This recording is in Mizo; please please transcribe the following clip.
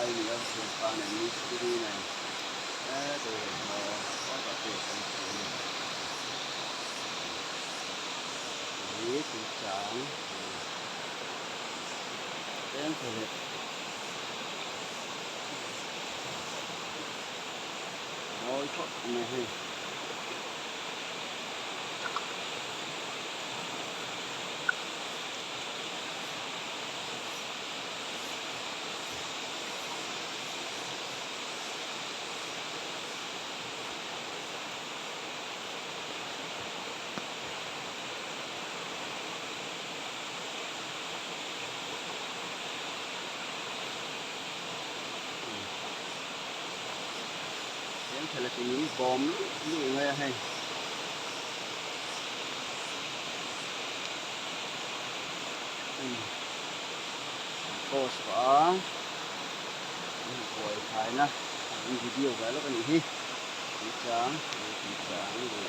lai a ni a thianpa nen mistiri nen heti hetah te kan hmu a ni hi tuichang tlem thaw leh. Mawi khawp mai hei. Eng thil a ti min bawm luih luih mai a hei. Post pah a an buai thlai na an video ve lawk a nih hi. Tuichang, tuichang.